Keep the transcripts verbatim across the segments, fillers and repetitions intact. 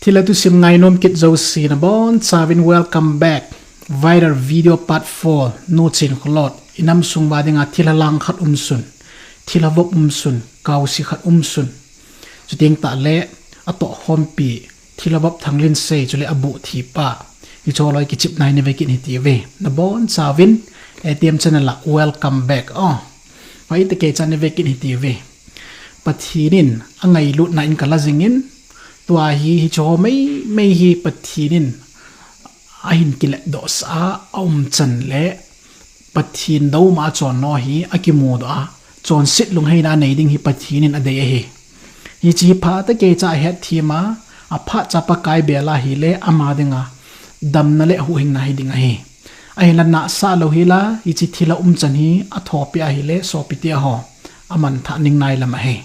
Thilha thusim ngainom kit jouse nabonchauvin welcome back. Viral video part four, Nu Chinkholot. Inam sung uva dinga thilha lang khat umsun, thilha vop umsun, kaosi khat umsun. Chuteng tahle atohkhompi, thilha vop Thanglinsei chule abuh thipa. Hicheho loi kichepna hi nave kit hitiuve. Nabonchauvin A T M channel a welcome back. Oh. Hoitah kei chan nave kit hitiuve. Pathen in angailutna in kala jingin, tua hi hicheho meimei hi Pathen in ahin kiletdohsah a, aumchan le Pathen douma a chonno hi akimudoh a, chonset lungheina anei ding hi Pathen in adei ahi. Hiche hi phatah kei cha ahetthem a, aphatcha Pakai bel a hile ama dinga damna le huhhingna hiding ahi. Ahinla nahsah lou hila, hiche thilha umchan hi athopeh ahile, sopite ho, amanthah ning nailam ahi.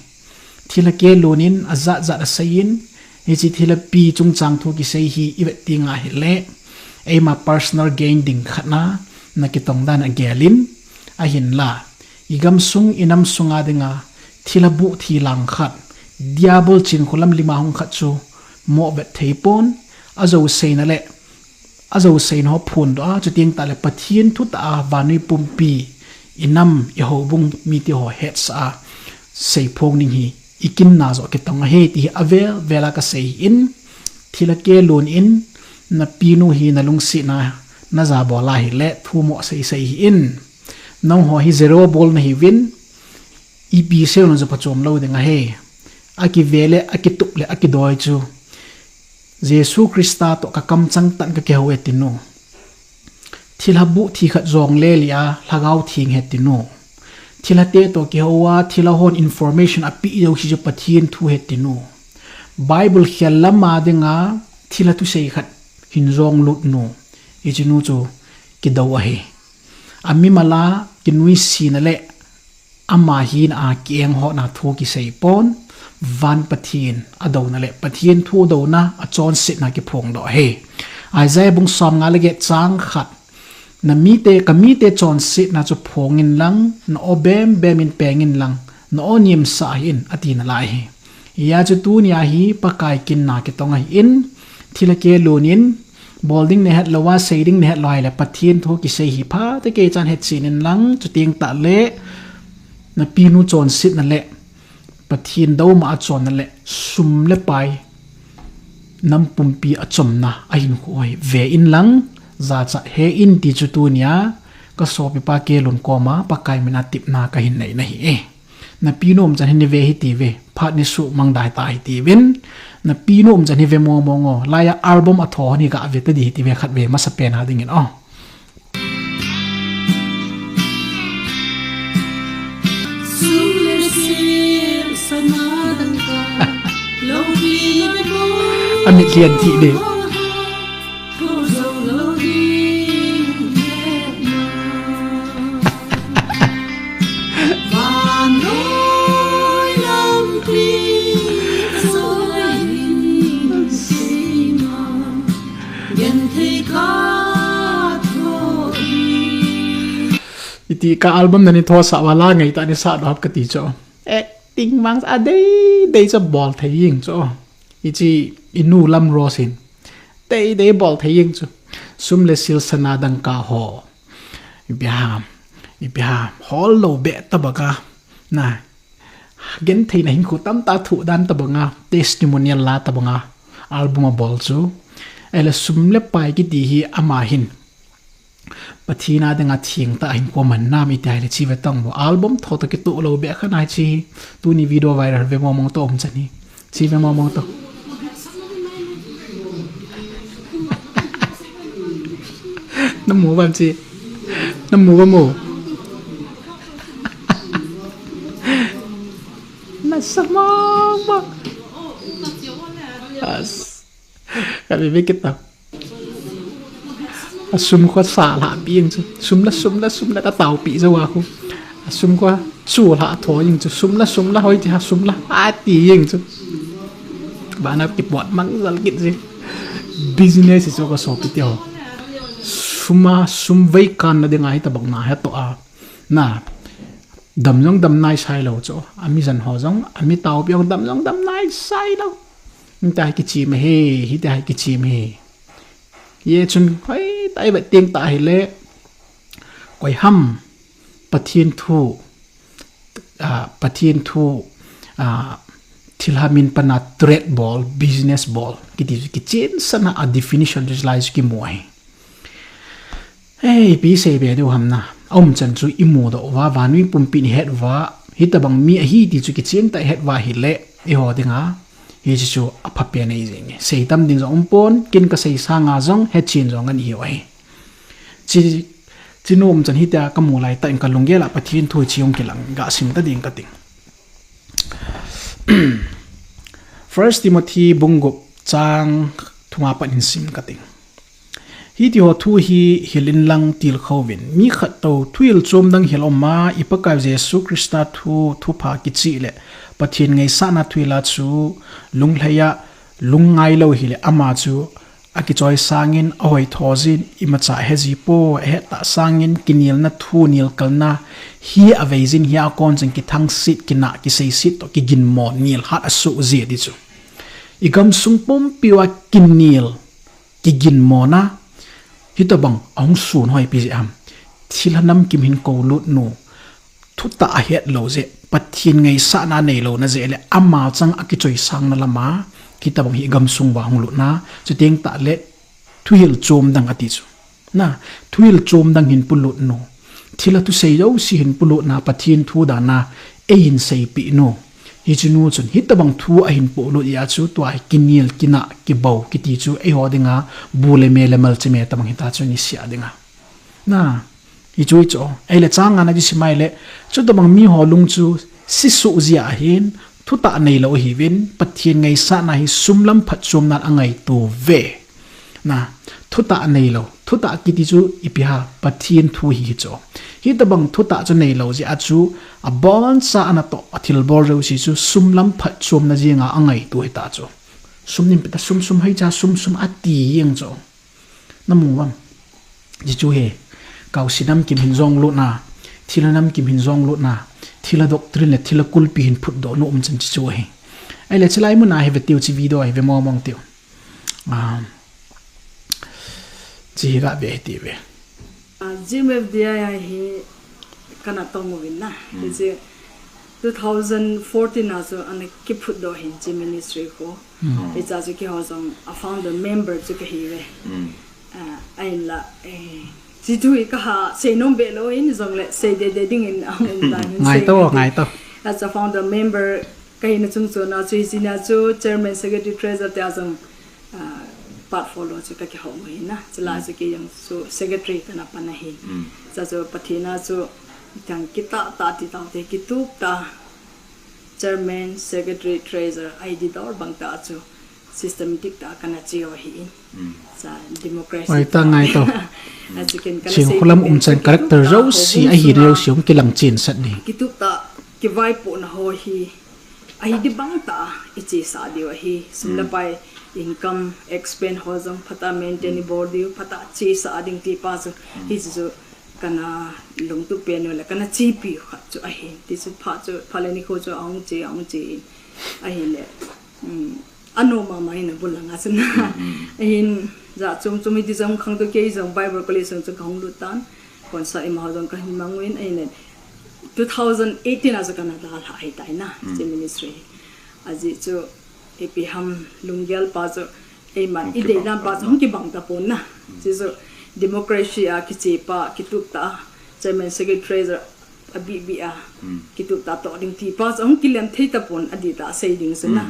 Thilha kelun in ajatjat aseiyin, hiche thilha pi chungchang thu kisei hi ivet tenga hile, eima personal gain ding khatna, nakitong dan agelin, ahinla igamsung inam sunga dinga thilha buh thi lang khat, Diabol Chinkholam lima hung khat chu movet theipon, ajouseina le ajouseina ho phondoh a, chuteng tahle Pathen thutah a vannoi pumpi, inam, ihoubung miteho hetsah a seiphong ding hi ikinna joh kitong ahi ti hi avel vel a kasei ahin, thilha kelun in napinu hi nalungsetna najabol ahile thumo seisei hih in. Nangho hi zero bol nahiuvin, ipi seilou jong phachom lou ding ahi. Akive le akitup le akidoi chu Jesu Christa toh kakamchang tah in kakihou e tinu. Thilha buh thi khat jongle lia, Lhagao Theng ahi tinu. Thilhate toh kihou a, thilha hon information apeh jouse chu Pathen thu ahi tinu. Bible khel lama dinga thilha thusei khat hin jong lut nu, hichenu chu kidou ahi. Amimal a kinuisatna le ama hina a kienghotna thu kiseipon, van Pathen adouna le Pathen thu douna achonsetna kiphongdoh ahi. Isaiah bung somnga le get chang khat, namite, kamite chonsetna chu phongin lang, na-o bembem in pengin lang, na-o niamsah hih in, ati nalai ahi. Hijeh chun tunia hi Pakai kinna kitong ahin, thilha kelun in, bol ding nahet louva, sei ding nahet lou ahile Pathen thu kisei hi phatah kei chan hetchen in lang, chuteng tahle napinu chonsetna le Pathen douma a chonna le sum le pai, nam pumpi achomna ahinkho hi ve in lang, jachat hih in ti chu tunia kasopipa kelun koma Pakai mina tepna kahin nei nahi e. Napinu umchan hi nave hitiuve, phat nisuhmang dai ta hitiuvin, napinu umchan hi ve mong mong o, laiya album atho hon hi gave ta ding hitiuve khatvei masapen a dingin o. Amit lian thih ding. Iti ka album nani thosah uva la ngeitah ni sahdoh ham kati chu. Acting vang adei dei chu bol thei jeng chu. Hiche inu Lamrose hin dei dei bol thei jeng chu. Sum le sil sana dangka ho. Ipi ham, ipi ham, hol lou beh tobanga. Na, gentheina hinkho tamtah thoh dan tobanga, testimonial la tobanga album abol chu. Ahile sum le pai kiti hi ama hin Pathen a dinga thengtah hinkho aman nam iti ahile hiche ve tang mo. Album tho toh kitoh lou beh khat ahi hiche hi. Tuni video viral ve mong mong toh umchan hi. Hiche ve mong mong toh. Namu uvam hiche? Namu uvam o? Nasa mong mong. As. Kabi bikit ta. Asum kho sa lha pi jeng chu. Sum la, sum la, sum la, ta tao pi jo a khu. Asum kho chu lha tho jeng chu. Sum la, sum la, hoi ti ha, sum la. Ati jeng chu. Bana kipot mang jal kit ji. Business chu kasopite ho. Sum a, sum vei kanna dinga hi tobang na he toh a. Na. Dam jong dam nai sai lou chu. Ami jan ho jong, ami taopi jong dam jong dam nai sai lou. Hita hi kichim hi, hita hi kichim hi. Ye chun, hoi, tai vet ting ta hi le. Koi ham, Pathian thu, a, Pathian thu, a, thilha min pana trade bol, business bol. Kiti chu kichen sana a definition chu lai chu kimu hi. Hei, pi sei be deu ham na. A um chan chu i mu doh uva, vanui pumpi ni het uva, hitabang mi ahi ti chu kichen ta het uva hi le, i ho dinga, hi chu chu a pha pe nei jing. Sei tam ding jong um pon, kin ka sei sanga jong, het chin jong an i hi uva hi. Chi, chi nu um chan hitia ka mu lai ta in ka lunggel a Pathian thu chi hung kilang ga sim ta ding ka ting. First Timothy bung gup chang thuma pat hin sim ka ting. Hiti ho thu hi hil in lang til khovin. Mi khat to thuhil chom dang hil om a, i Pakaiyu Jesu Christa thu, thupha kichi le Pathian ngaisahna thuhil a chu lunglhai a, lungngai lo hi le ama chu a kichoi sangin a hoi tho jin imacha he ji po, a het ta sangin kinilna thu nilkalna hi a vei jin hi a kon jin kithangsit, kinah, kiseisit to, kiginmo, nil hat a su ji ti chu. I gamsung pumpi uva kinil, kiginmona, hitabang a hung sun hoi pi ji ham. Thilha namkim hin ko lut nu, thutah a het lo je, Pathian ngaisahna nei lo na je le, ama chang a kichoi sangna lama, hitabang hi gamsung uva hung lut na, chuteng ta le, thuhil chom dang a ti chu. Na, thuhil chom dang hin pulut nu. Thilha thusei jouse hin pulut na, Pathian thu dan a, ei hin seipi nu. Hi chu nu chun, hitabang thu a hin pulut a chu, tua hi kinil, kinah, kibou, kiti chu, ei ho dinga, bu le me le mal che me tabang hita chu, ni sia dinga. Na, hi chu, hi chu, ei le chang ana di simai le, chutabang mi ho lung chu, si su jia hin, thutah nei lo hi vin, Pathian ngaisahna hi sum lam phat chom nan a ngaitu ve. Na, thutah nei lo. Thutah kiti chu ipi ham, Pathian thu hi hi chu. Hitabang thutah chu nei lo jia chu, a boncha ana to, a thilbol jouse chu, sum lam phat chom na jinga a ngaitu hita chu. Sum nim pita sum sum hai cha sum sum a ti jeng chu. Na mu uvam. Chi chu hi. Kau si namkim hin jong lut na. Thilha namkim hin jong lut na. Thilha doctrine le thilha kulpi hin phut doh nu um chan chi chu hi. Ei le chi lai mun a hi ve tiu chi video hi ve mo mong tiu. Ah, chi hi ga ve ti ve. Ah, G M F D I hi kana tong uvin na. Hi chi two thousand fourteen a chu ana kiphut doh hin chi ministry ko. Hi cha chu keiho jong a founder member chu ka hi ve. Ah, ahin la, eh, chi thu hi ka ha sei nom be lo in jong le sei de de ding in a um ta hin ngai sei to, ngai to. As a founder member ka hi na chung chu na chu hi chi na chu chairman secretary treasurer te a jong ah, portfolio chu ka kihong u hi na. Chula chu kei jong chu secretary kana pan ahi. Cha chu Pathen a chu thang kitah tah ti tau te kitup tah chairman, secretary, treasurer, I D dor bang tah chu systematic tah kana chi u hi in. Cha democracy. Oi ta ngai to. A chu ken kana sei khulam um chan character jouse ahi jouse hung kilang chen sat ni. Kitup tah kivaipohna ho hi. Ahi di bang tah, i chesah diu ahi, sum le pai, income, expense ho jong phatah maintain i bol diu, phatah chesah ding ti pa chu, hi chu chu kana lungtup pen u le, kana chepi u khat chu ahi, ti chu pha chu, pha le nikho chu ahung che, ahung che in, ahi le, um, a nom mama in a bul langa chu na. Ahin, ja chom chom hi ti jong khang tu kei jong Bible college jong chu kahung lut tan, concert ima ho jong kahin mang u in, ahi le, two thousand eighteen a chu kana dalha ahi tai na, chi ministry. Ajeh chu, ipi ham lunggel pa chu, eiman i deidan pa chu hung kibang tapon na. Chi chu, democracy a kiche pa, kitup tah, chairman, secretary, a bih bih a, kitup tah toh ding ti pa chu hung kilem thei tapon a di tah sei ding chu na.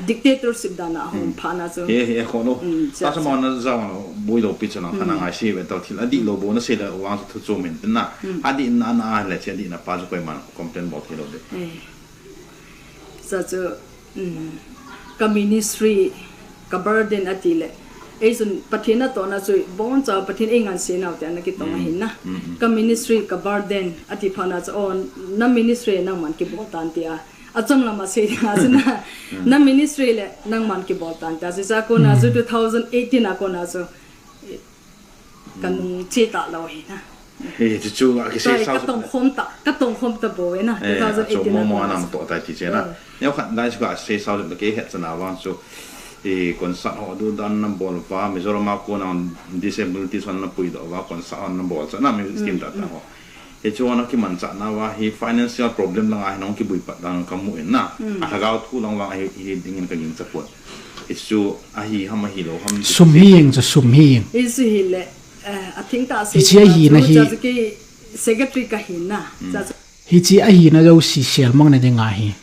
Dictatorship dan a hung pha na chu. He, he, kho lo. Ta sa ma na za ma boi lo pi chu na khana ngai si ve tau thil a di lo bo na sei le wang chu thu chu min na. A di na na le che di na pa chu koiman complain bol thei lo de. Cha chu, um, ka ministry, ka burden ati le. Ei chun Pathen natohna chu, boncha Pathen ei ngansenau te ana kitong ahin na. Ka ministry, ka burden ati phat na chu, oh, na ministry nangman kibol tan tia. Achom lama sei ding a chu na. Na ministry le nangman kibol tan tia. Chu cha kona chu two thousand eighteen a kona chu. Ka nung che ta lo hi na. He, chu chu a kisei sao. Ka tong khom ta, ka tong khom ta bo e na, two thousand eighteen mo mo a na to tai ti che na. Neo khat dai chu ka sei sao le kei het chana vang chu. I concert ho dudan na bol uva, Mizoram a kona disability ho na puidoh uva, concert ho na bol cha na mi scheme tah tah ho. Hichu ana kimanchah nauva hi financial problem langa hi nahung kibui pat dan kamu in na. A lhagao thu lang vang ahi, hi dingin kagingcha poi. Hichu ahi ham ahilou ham ti Sum hi jeng chu, sum hi jeng. Hichu hile, eh, athengtah Hiche ahina hi. Secretary kahi na. Hiche ahina jouse selmang na ding ahi.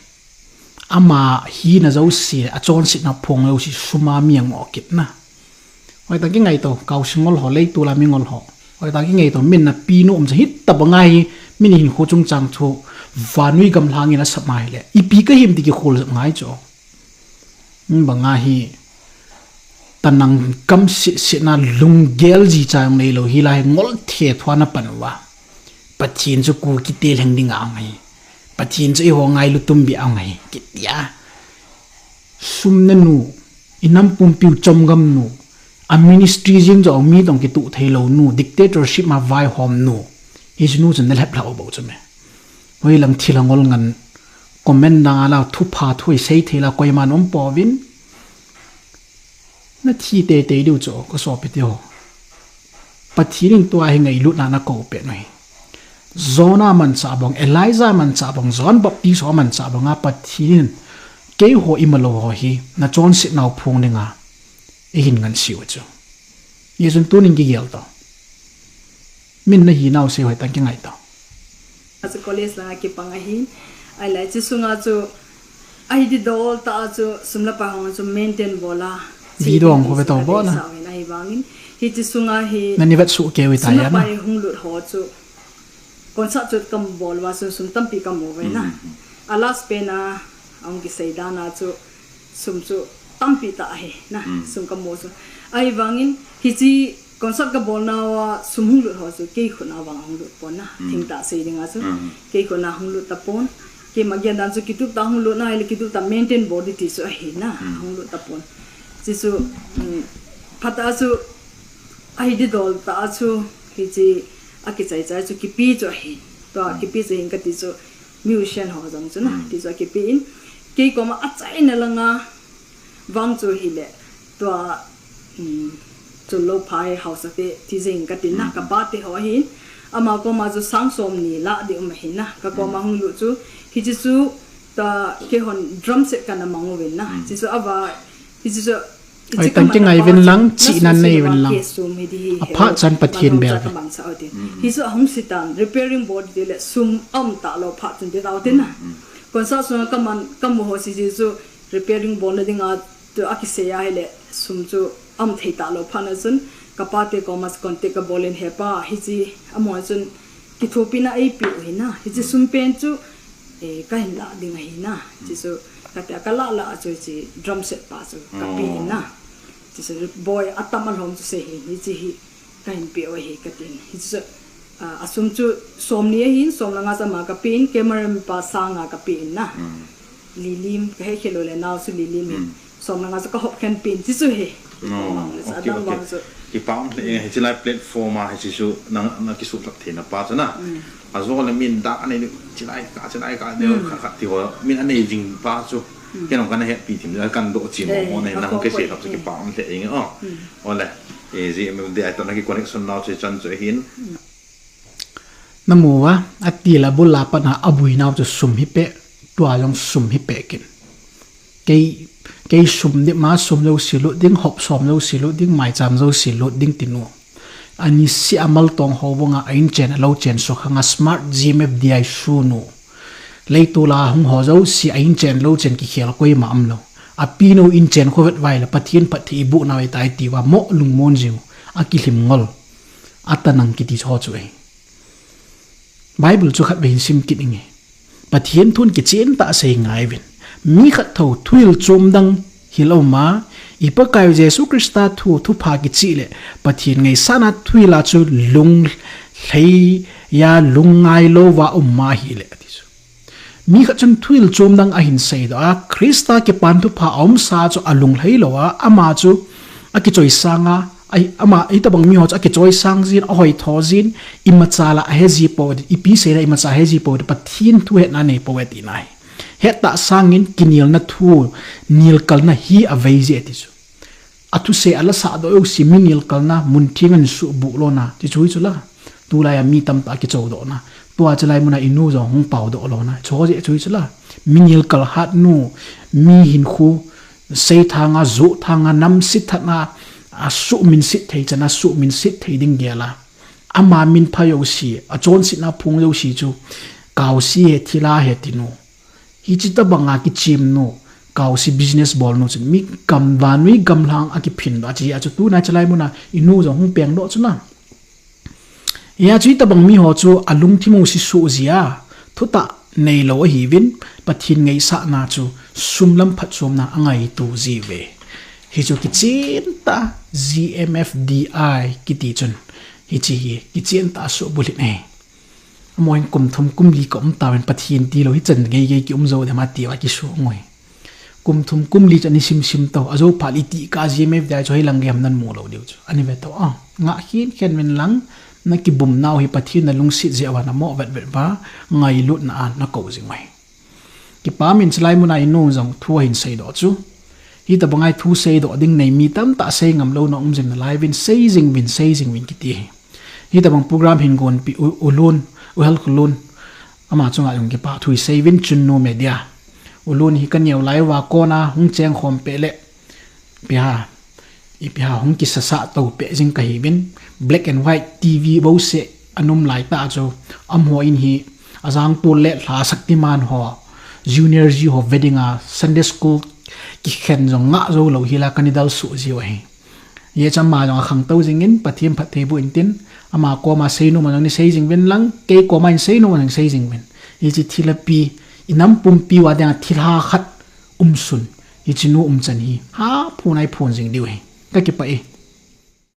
Ama hina jouse, achonsetna phong jouse, sum a mi angoh kit na. Hoitah kingaito, kaosi ngol ho, leitol a mi ngol ho. Hoitah kingaito, min na pinu um cha hitabang ahi, min hinkho chungchang thu, vannoi gamlhang in asap mai le. Ipi kahim ti kikhol jep ngai chu. Bang ahi, tanang kam sese na lunggel ji cha jong neilou hi la hi ngol the thua na pan uva. Pathen chu Kuki te lheng ding a ngai. Pathen chu eiho ngailu tum beh a ngai. Kitia. Sum na nu, inam pumpiu chomgam nu, a ministry jing jo mi tong kituh theilou nu, dictatorship ma vaihom nu. Hiche nu chun na lhep lhau bou chu me. Hoilang thil angol ngan comment dang a la thupha thu isei thei la koiman um pouvin. Na thi teitei diu chu ka sopi teho. Pathen in tua hi ngailutna na kou peh u hi. Jonah manchah bang, Elijah manchah bang, John Baptist ho manchah bang a Pathen in keiho imalou ho hi nachonsetnau phong dinga eihin ngansi u chu. Hichun tunin kigel tau. Min na hinau sei hoitah kingaito. Achu college langa kipang ahin. Ahile hiche sunga chu ahi didol tah a chu sum le pai hung chu maintain bol a. Video hung khu ve to bol na. Ahivangin hiche sunga hi. Nani vet suh keu ta ya na. Sum le pai hung lut ho chu. Concert chu kabol uva chu sum tampi kamu uve na. A last pen a ahung kisei dan a chu sum chu tampi tah ahi na. Sum kamu chu. Ahivangin hiche concert kabol nauva sum hung lut ho chu kei khut a vang hung lut pon na. Thengtah sei dinga chu. Kei khut a hung lut tapon. Keima gel dan chu kitup tah hung lut na ahile kitup tah maintain bol ding ti chu ahi na. Hung lut tapon. Hichu, phat a chu ahi didol tah a chu hiche akichai chai chu kipe chu ahi. Tua kipe chu hin kati chu musician ho jong chu na. Ti chu akipe in. Kei koma achaina langa vang chu hile tua, chulou phai haosa te ti jeng katin na, kapa te ho ahin. Ama koma chu sang somni lah ding um ahi na. Kakoma hung lut chu. Hiche chu tua keihon drum set kana mang uvin na. Hiche chu ava, hiche chu Hoitah kingai uvin lang, chihna nei uvin lang. Aphat chan Pathen bel. Hichu ahung sitan, repairing bol ding le sum aum talou phat chun ti tau tin na. Concert sunga kaman, kamu ho sese chu repairing bolna dinga tua kisei ahile sum chu aum thei talou phat na chun kapa te koma contact kabol in hepa hiche amaho chun kithopina eipeu hi na. Hiche sum pen chu, kahin lah ding ahi na. Hiche chu katia kalah lah a chu hiche drum set pa chu kape in na. Hiche chu boi atam alhom chu sei hi, hiche hi kahin peh u ahi katin. Hiche chu, asum chu somni ahin, som le nga chu ama kape in, cameraman pa sanga kape in na. Lilim, kahe khelou le nao chu Lilim hi. Som le nga chu kahop khen pen ti chu hi. Kipah um lheh e, hiche lai platform a hiche chu na, nakisuhlhap theina pa chu na. Ajo le min dah anei, chilai ka, chilai ka, khat khat ti ho, min anei jing pa chu. Kei jong kana hetpi thim, kadoh chin mo mo nei, nahung kisei lhap chu kipah um lheh e o. Ole, GMFDI toh naki connection nau chu chan chu ahin. Namu uva, atil abul a pat a abui nau chu sum hipeh, tua jong sum hipeh kin. Kei, kei sum dip ma sum jouse lut ding, hop som jouse lut ding, maicham jouse lut ding tinu. Aniseh a maltong ho banga a inchen a louchen sukhanga smart GMFDI sunu. Leitol a hung ho jouse a inchen louchen kikhel koima umlou. Apinu inchen khu vet uva ahile Pathen phatthei iboh nau ahitai tiuva mo lungmon jing u. Akilhim ngol. Atanang kiti ho chu ahi. Bible chu khatvei hin sim kit inge. Pathen thun kichen tah sei ngai uvin. Mi khat thou thuhil chom dang hilou ma, i Pakaiu Jesu Christa thu, thupha kicheh le, Pathen ngaisahna thuhil a chu lunglhai a lungngai louva um ma ahile, ati chu. Mi khat chun thuhil chom dang ahin seidoh a, Christa kipan thupha aumsa chu alunglhai lou a, ama chu akichoisang a, ama, hitobang miho chu akichoisang jin, ahoitho jin, imacha la aheji pou, ipi seile imacha aheji pou, Pathen thu hetna anei pou e tina ahi. Hetah sangin kinelna thu, nelkalna hi avei jeh ti chu. Athusei ala sah doh jouse mi nelkalna, mun theng a suhbuh lona, ti chu hi chu la. Tulai a mi tamtah kichou dohna. Tua chulai muna inu jong hung pao doh lona. Chu jeh chu hi chu la. Mi nelkal hatnu, mi hinkho, seithang a, jothang a, nam sitthah na, asuhminset thei chan a, suhminset thei ding gel a. Ama min pha jouse, achonsetna phung jouse chu, kaose he, thilha he tinu. Hiche tobang a kichemnu, kaose business bolnu chun, mi gam vannoi gamlhang a kiphin doh, achi a chu tuna chulai muna, inu jong hung peng doh chu na. Hia chu hitobang mi ho chu alungthim u sisuh jia, thutah neilou ahiuvin, Pathen ngaisahna chu sum lam phatchomna angaito jiuve. Hichu kichen tah G M F D I kiti chun, hiche hi kichen tah asuhbulhit ahi. Amaho hin kum thum kum li ka um tauvin Pathen tilou hichan geigei kium jou dem atiuva kisuh ngoi. Kum thum kum li chu ani simsim tou, ajou phat le itih kah G M F D I chu hoilang gei ham namu lou diu chu. Ani ve tou a, ngah khenkhen uvin lang, nakibum nau hi Pathen nalungset jeh uva namoh vetvet uva, ngailutna a nakou jing uve. Kipah in chulai muna inu jong thu ahin seidoh chu. Hitobang a thu seidoh ding nei mi tamtah sei ngam louna um jing nalai uvin, sei jing uvin, sei jing uvin kiti ahi. Hitobang program hin gonpi u, u Lun, u Helkhollun, ama chunga jong kipathu isei uvin Chunnu Media. U Lun hi kaneo lai uva kona hung chengkhom peh le, ipi ham, ipi ham hung kisasah tou peh jing kahiuvin, black and white T V bouseh ana um laitah chu, amaho in hi ajangtol le lha Shaktiman ho, Junior G ho ve dinga Sunday school kikhen jong ngah joulou hila kana dalsuh jiu ahi. Hiche ama jong akhangtou jingin, Pathen phatthei boh intin, ama koma seinom a jong nei sei jing uvin lang, kei koma hin seinom a jong sei jing uvin. Hiche thilha pi, inam pumpi uva dinga thilha khat umsun, hiche nu umchan hi, haphon a iphon jing diu ahi. Kakipah e.